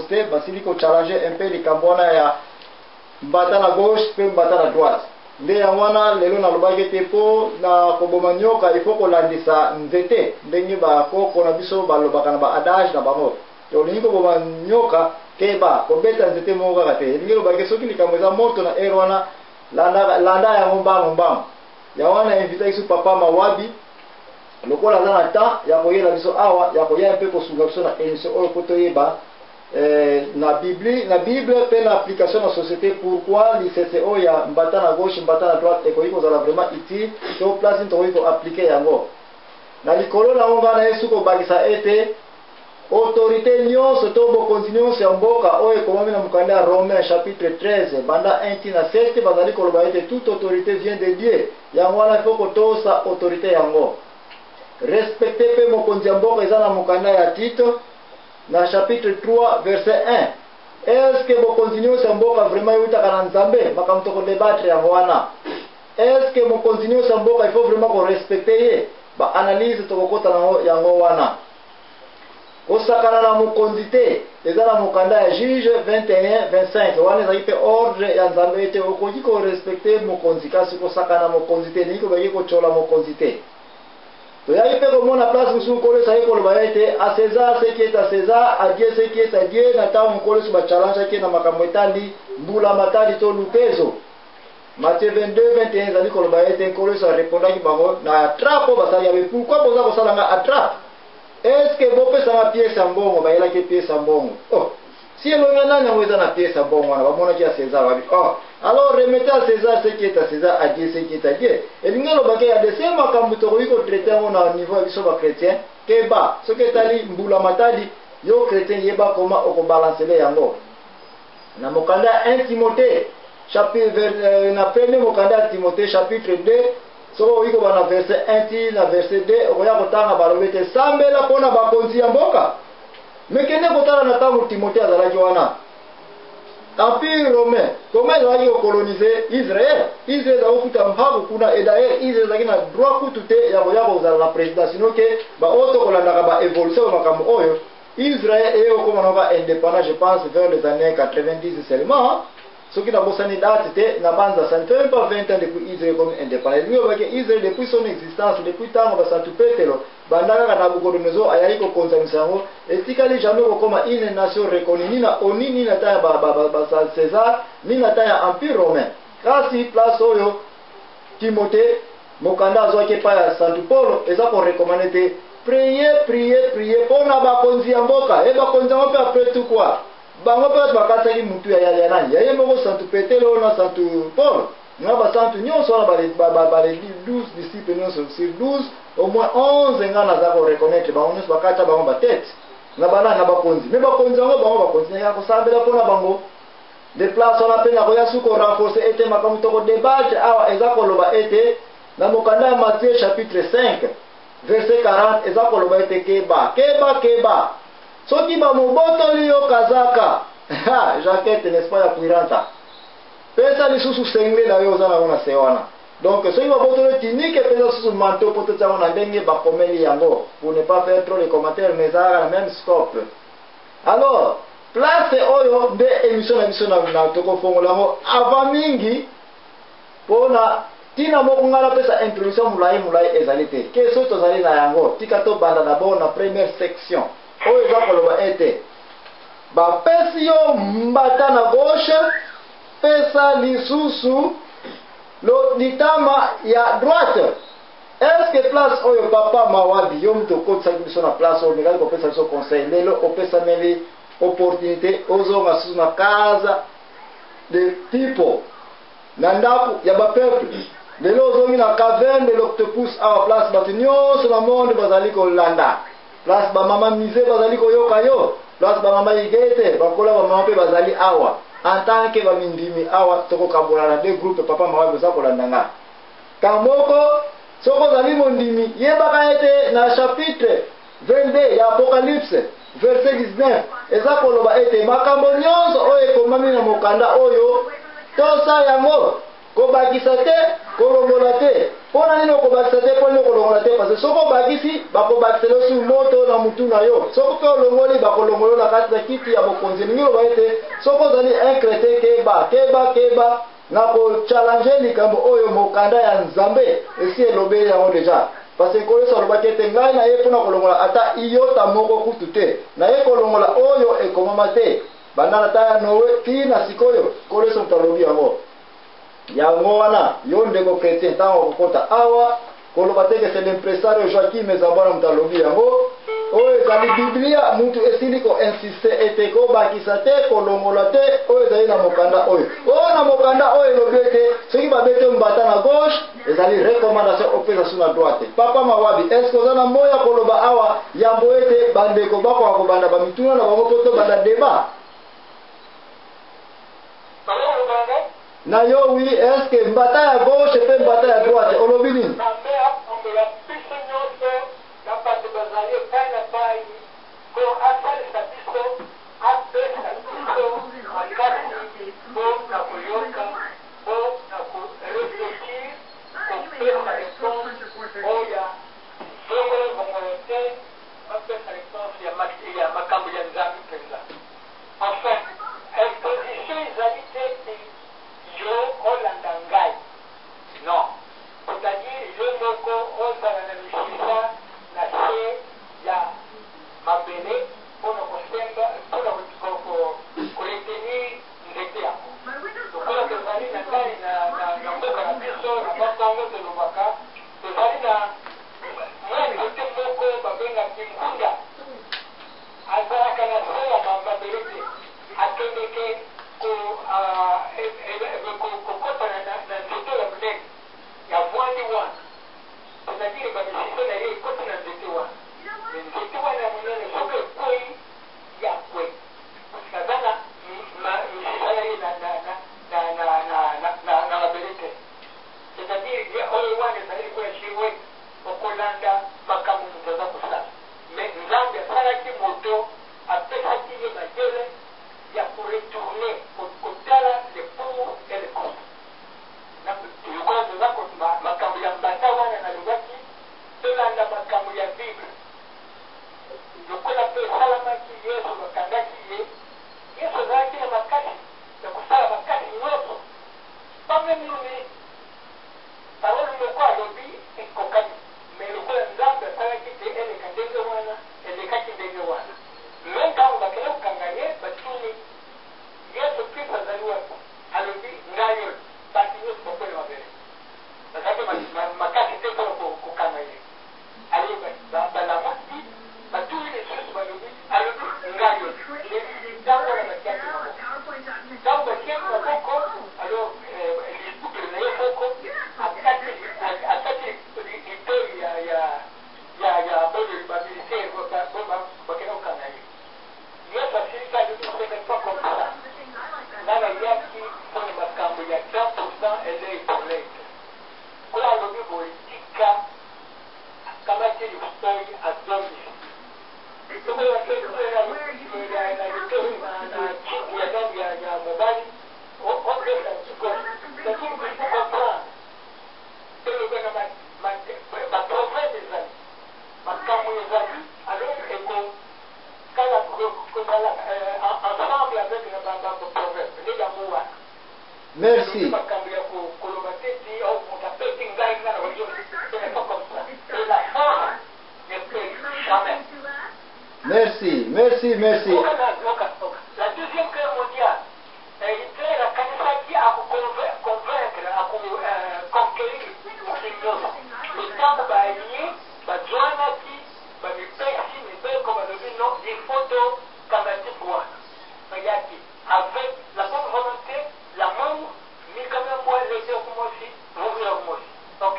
te, basili ko challenger un peu likambo wana ya mbata na gauche mpe mbata na droite. Nde yango wana lelo nalobaki ete mpo na koboma nyoka, il faut kolandisa nzete, ndenge bakoko na biso balobaka na ba adage na bango. Olingi koboma nyoka, keba kobeta nzete moko kaka te. Elingi elobaki soki likambo eza moto na heure wana, landa, landa yango mbango mbango. Yango wana invitaki biso papa Mawabi, lokola aza na temps ya koyela biso awa, ya koya mpe kosunga biso na émission oyo mpo toyeba na Bible, na Bible mpe na application na société, pourquoi lisese oyo ya mbata na gauche, mbata na droite ekoki kozala vraiment utile, to place nini tokoki koappliquer yango. Na likolo na yango, ngai na Yesu kobakisa ete autorité nyonso to bokonzi nyonso ya mboka oyo ekomami na mokanda ya Romain chapitre 13, banda 1 ti na 7, bazali koloba ete toute autorité vient de Dieu. Yango wana ifo kotosa autorité yango, respecte mpe mokonzi ya mboka. Eza na mokanda ya Tito na chapitre 3 verset 1. Est-ce bokonzi nyonso ya mboka vraiment eutaka na Nzambe? Makambo tokodébattre yango wana. Est-ce mokonzi nyonso ya mboka, il faut vraiment korespecter ye? Baanalyse tokokɔta nango yango wana. Kosakana na mokonzi te, eza na mokanda ya Juge 21 25. Wana ezalaki mpe ordre ya Nzambe ete okoki korespecter mokonzi, kasi kosakana mokonzi te, elingi kobaki kotyola mokonzi te. Toyaki mpe komona place mosusu Nkolo Yesu ayaki koloba ete à César ce qui est à César, à Dieu ce qui est à Dieu. Na ntango Nkolo Yesu bachallengeaki ye na makambo etali mbula matali to lukezo, Matthieu 22 21 ezali koloba ete Nkolo Yesu arépondaki bango na attrape oyo basalaki yabe: "Pourquoi boza kosala nga attrape? Est-ce bopesanga pièce ya mbongo?" Bayelaki pièce ya mbongo. Oh, si elongi nani yango eza na pièce ya mbongo wana? Bamonaki ya César. Babi: "Oh, alors remettez à César ce qui est à César, à Dieu ce qui est à Dieu." Elingi elobaki ya dese makambo tokoki kotraiter yango na niveau ya biso bachrétien. Keba soki etali mbula matali, yo chrétien, yeba koma okobalancele yango. Na mokanda ya 1 Timothée chapitre, na premier mokanda ya Timothée chapitre 2, soki okoki koba na verset 1 ti na verset 2, okoya kotanga balobi ete sambela mpona bakonzi ya mboka. Me kende kotala na ntango Timothée azalaki wana, Empire romain comment ezalaki kocoloniser Israel. Israel ezalaki kofuta mpaku kuna, et d'ailleurs Israel ezalaki na droit kutu te ya koya kozala na président, sinon ke baoyo tokolandaka baévolution ya makambo oyo. Israel eye kokóma noka indépendant, je pense, vers les années 90 seulement, soki nabosani date te. Na banza, ça ne fait même pas 20 ans depuis Israel comme indépendant. Elingi olobaki Israel, depuis son existence, depuis ntango basantu Petelo, banda kaka Nabucodonosor ayaki kokonzamisa yango, etikali jamais kokóma une nation reconnue, ni na ONU, ni na temps ya ba César, ni na temps ya Empire romain. Kasi place oyo Timothée, mokanda azwaki epai ya santu Polo, eza korecommander te prier, prier, prier mpona bakonzi ya mboka. E bakonzi yango mpe, après tout quoi, bango mpe bato bakatisaki mutu ya nani, ya ye moko santu Petelo na santu Paul na basantu nyonso wana, bale 12 disciples nyonso. Sur 12, au moins 11 nga naza koreconnaître bango nyonso, bakata bango batete na banani, na bakonzi. Me bakonzi yango, bango bakonzi ya kosambela mpona bango. De place wana mpe nakoya su korenforcer ete makambo tokodébattre awa eza koloba ete na mokanda ya Matthieu chapitre 5 verset 40 eza koloba ete keba, keba, keba soki bamobotoli yo kazaka, jaquette, n'est-ce pas, ya cuiranta, pesa lisusu sengle na yo oza nango na se wana. Donc soki babotoli tunique, pesa lisusu manteau, po totia yango na ndenge bakomeli yango, pour ne pas faire trop les commentaires, mais ezalaka na même scope. Alors place oyo nde émission na biso na tokofongola yango avant mingi, mpona ntina moko ngai napesa introduction molai molai ezali te. Ke soki tozali na yango, tika tobanda d'abord na première section oyo eza koloba ete bapesi yo mbata na gauche, pesa lisusu litama ya droite. Est-ce place oyo, papa Mawabi, yo moto okotisaki biso na place oyo, omekaki kopesa biso conseil, lelo opesameli opportunité ozonga susu na casa de people, na ndako ya bapeuple? Lelo ozongi na caverne de l'octopus awa, place bato nyonso na monde bazali kolanda, place bamama mise bazali koyoka yo, place bamama Igete bakola, bamama mpe bazali awa en tant que bamindimi. Awa tokokabola na deux groupe. Papa Mawabi, oza kolanda nga ka moko. Soki ozali mondimi, yebaka ete na chapitre 22 ya Apocalypse verset 19 eza koloba ete makambo nyonso oyo ekomami na mokanda oyo, tosa yango, kobakisa te, kolongola te. Mpo na nini okobakisa te? Mpo nini okolongola te? Parce que soki obakisi, bakobakisela yo su moto na mutu na yo. Soki mpe olongoli, bakolongola yo na kati na kiti ya bokonzi. Elingi loba ete soki ozali un chretien, keba, keba, keba na ko challenger likambo oyo mokanda ya Nzambe esi elobeli yango dejà. Parce que Nkolo Yesu alobaki ete ngai naye mpo na kolongola ata iota moko kutu te, naye kolongola oyo ekomama te. Banda na temps ya Noe tii na sikoyo, Nkolo Yesu moto alobi yango. Yango wana, yo ndeko chretien, ntango okokota awa, koloba te que c'est l'impresario Joachim Ezabwana moto alobi yango. Oyo ezali Biblia, mutu esili ko insister ete kobakisa te, kolongola te, oyo ezali na mokanda oyo. Oyo na mokanda oyo elobi ete soki babeti yo mbata na gauche, ezali recommandation opesa su na droite. Papa Mawabi, est-ce que oza na mot ya koloba awa yambo ete bandeko bakoka kobanda ba mituna na bango mpo tobanda debat? Na yo oui, est ce que mbata ya gauche pe mbata ya droite olobi nini? Nzambe apambola biso nionso na bato bazali epai na epai mpo asalisa biso, apesa biso makasi mpo na koyoka, mpo na ko reflechir, kopesa reponse oyo ya zongolo zongolo te, bapesa reponse ya makambo ya Nzambe mpenza. Enfin, imposition ezali te ete yo olanda ngai. Non. C'est-à-dire yo moko ozala na misisa na se ya mabele mpo na kosemba, mpo na ko retenir nzete yango. Lokola tozali na nani na, na, na mboka na biso, na Bas-Congo tolobaka, tozali na mwa nzete moko babengaki nkunda. Azalaka na se ya mabele te, akendeke ko kokota na nzete ya monene ya vuandi wana, c'est-à-dire ba misisa na ye ekoti na nzete wana, mais nzete wana ya monene soki ekweyi, ye akweyi, parce que aza na misisa na ye na mabele te, c'est-à-dire ye oyo wana ezali lokola girouette, okolanda makambo moto aza kosala. Mais Nzambe asalaki moto, apesaki ye mayele ya ko retourner, kotala le pour et le contre. Na, lokola toza ko, makambo ya mbata wana nalobaki, tolanda makambo ya Bible. Lokola pe esalamaki Yesu bakangaki ye, Yesu azalaki na makasi ya kosala makasi nionso, pas meme une minute. Parole moko alobi ekokani. Mais lokola Nzambe asalaki te eleka ndenge wana, elekaki ndenge wana. Mais tango bakenda kokanga ye, batuni, Yesu Kristo azali wapi? Alobi, Ngai oyo. Batu nionso bakwei na mabele. Bazalaki makasi te pona kokanga ye. Alors balamuki, batuni lisusu, balobi, alobi, Ngai oyo. Nde tango wana batiaki maboko. Tango batiaki maboko, alors disciple na ye moko akati, akati litoyi ya ya ya ya oyo ba militaire bakenda kokanga ye. Yesu asilisi alobi ce n'est pas comme ça. Nga nayaki pona makambo ya 100% et l'oeil pour l'oeil te. Nkolo alobi boye tika akamati litoyi azongisi. Soki na litoyi na chiki ya nani ya mobali opesa gauche. C'est-à-dire il faut comprendre. Toloba na ba proverbe ezali makambo ezali alors eko kala kozala ensemble avec na ba proverbe nde yango wana. Merci. Makambo ya koloba te ti oh moto apesi ngai ngai na kozonga ce n'est pas comme ça et la force ne paye jamais. Merci, merci, merci. Oka, oka, oka. La deuxième guerre mondiale, Hitler akanisaki ako convaincre, ako conquerir mokili nionso. Mais tango ba allies bazuanaki, bamipesi mibeko, balobi non, il faut tokanga type wana. Bayaki avec la bonne volonte, l'amour, Mika Mbwa, Lete Okumosi, Vuvira Okumosi. Ok.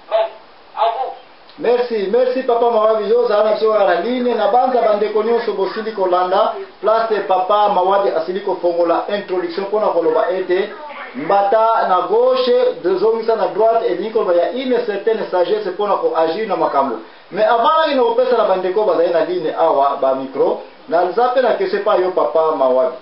Vas-y. À vous. Merci, merci papa Mawabi, yo ozala na biso kaka na ligne na banza bandeko nyonso bosili kolanda place papa Mawabi asili kofongola introduction mpona koloba ete mbata na gauche tozongisa na droite elingi koloba ya une certaine sagesse mpona koagir na makambo. Mais avant nakende kopesa na bandeko bazali na ligne awa ba micro, naza mpe na question epai yo papa Mawabi.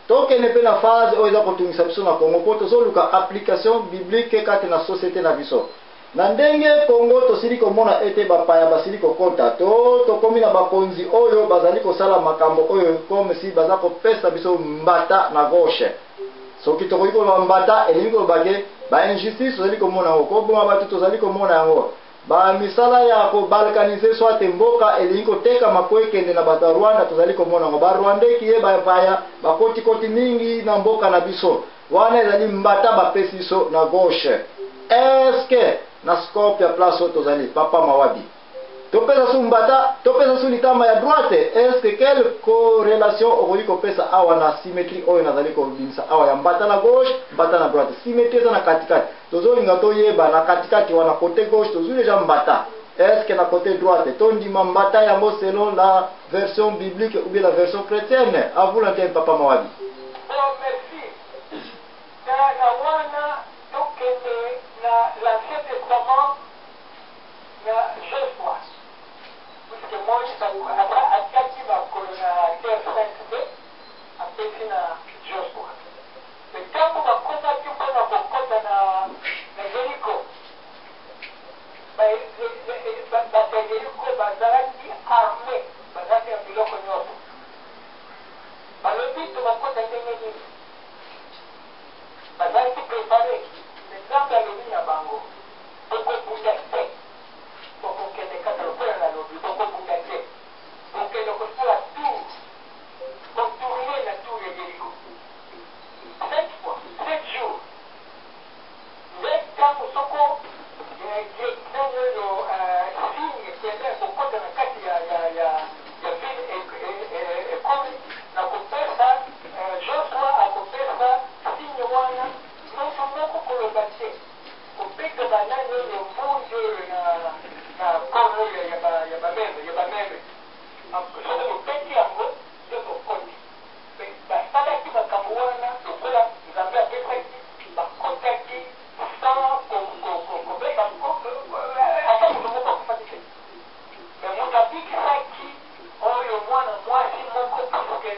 Tokende mpe na phase oyo eza kotungisa biso na Congo mpo tozoluka application biblique kati na société na biso. Na ndenge Congo tosili komona ete bapaya basili kokota to tokomi na bakonzi oyo bazali kosala makambo oyo comme si baza kopesa biso mbata na gauche. Soki tokoki koloba mbata, elingi koloba ke ba injustice tozali komona yango, koboma bato tozali komona yango, ba misala ya ko balkaniser soit mboka elingi kotekama po ekende na bato ya Rwanda tozali komona yango. Ba Rwandais kiye bapaya bakoti koti mingi na mboka na biso. Wana ezali mbata bapesi biso na gauche. Est-ce que na scope ya place oyo tozali, Papa Mawabi, topesa su mbata, topesa su litama ya droite? Est-ce que quelle correlation okoki kopesa awa na symétrie oyo nazali kobimisa awa ya mbata na gauche, mbata na droite? Symétrie eza na katikati. Tozolinga toyeba na katikati wana, côté gauche tozwi déjà mbata. Est-ce que na côté droite tondima mbata yango selon la version biblique ou bien la version chrétienne? À vous l'antenne, Papa Mawabi. Bon, merci. Na wana tokende na l'Ancien Testament, na Joshua, puisque Moïse atiaki makolo na Terre Sainte te, apesi na Joshua. Me ntango bakomaki mpona kokɔta na Yeriko, bato ya Yeriko bazalaki armé, bazalaki na biloko nyonso. Balobi: "Tokakɔta ndenge nini?" Bazalaki préparé, me Nzambe alobi na bango: "Bokobunda te, bokokende kaka lokola nalobi. Bokobunda te, bokende kosala tour, kotourner na tour ya Yeriko sept fois, 7 jours. Nde ntango soko nani oyo signe kende kokɔta na kati ya ville ekomi na kopesa, Joshua akopesa signe wana, moto moko koloba te, kobeta banani oyo mbunzi oyo na corne oyo ya bameme. Soki bobeti yango, nde bokoti." Basalaki makambo wana lokola Nzambe apesaki, bakotaki sans kobeta, ata moto moko akufaki te. Me moto abikisaki oyo mwana mwasi moko, puisque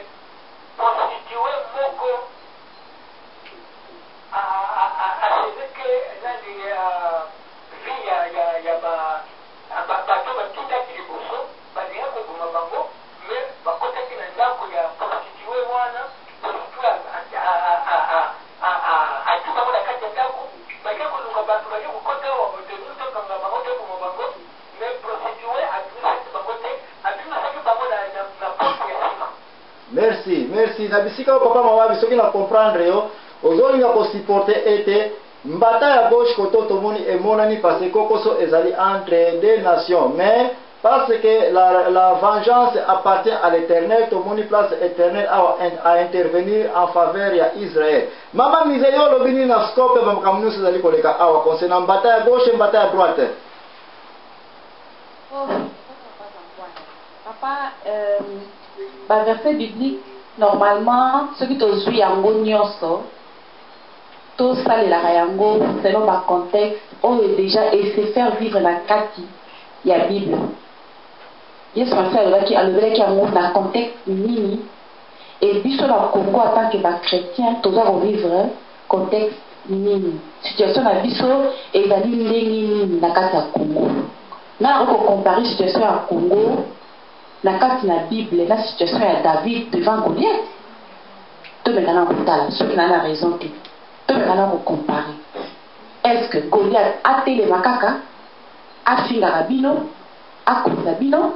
prostituée moko asezeke nani vie ya bato batindaki liboso, balinga koboma bango, me bakotaki na ndako ya prostituée wana. Prostituée ati bango na kati ya ndako, bake koluka bato, bake kokota awa, batenu tokanga bango, toboma bango. Me prostituée abimisaki bango te, abimisaki bango na porte ya nsima. Merci, merci. Na bisika oyo, Papa Mawabi, soki na comprendre yo, ozolinga kosupporter ete mbata ya gauche koto tomoni emonani parce kokoso ezali entre deux nations, mais parce que la vengeance appartient à l'Éternel, tomoni place Éternel awa à intervenir en faveur ya Israël. Mama Mise, yo olobi nini na scope ya makambo nyonso ezali koleka awa concernant mbata ya gauche, mbata ya droite? Oh, papa, baverset biblique, normalement soki tozwi yango nyonso, tosalelaka yango selon bacontexte oyo déjà ese faire vivre na kati ya Bible. Yesu Masiya alobaki, alobelaki yango na contexte nini? E biso na Congo, en tant que bachrétien, toza kovivre contexte nini? Situation na biso ezali ndenge nini na kati ya Congo? Nga nakoki kocomparer situation ya Congo na kati na Bible na situation ya David devant Goliath. Tomeka na kotala soki na raison te. Tomeka na kocomparer: est ce que Goliath atelema kaka, afingaka bino, akonza bino,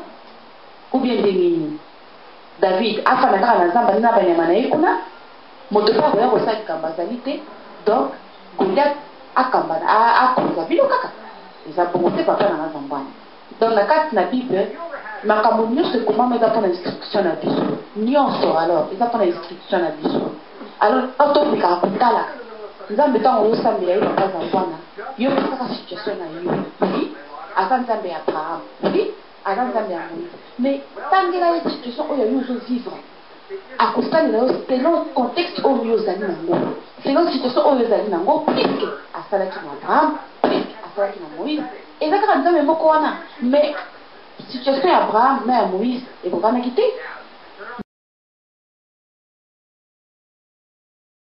ou bien ndenge nini? David afanda kaka na zamba na banyama na ye kuna, moto mpe akoya kosala likambo azali te. Donc Goliath akamba, akonza bino kaka, eza bongo te, papa na nga Zambwana. Donc na kati na Bible, makambo nyonso ekomama eza mpona instruction na biso nyonso. Alors eza mpona instruction na biso. Alors tomekaka kotala Nzambe ntango osambela ye, papa Zambwana. Yo pesaka situation na yo. Oui, aza Nzambe ya Abraham, oui, aza Nzambe ya Moïse, mais tangela ye situation oyo yo ozovivre. Akosalela yo selon contexte oyo yo ozali nango, selon situation oyo ozali nango, puisque asalaki na Abraham, puisque asalaki na Moïse. Eza kaka Nzambe moko wana, mais situation ya Abraham na ya Moïse ekokanaki te.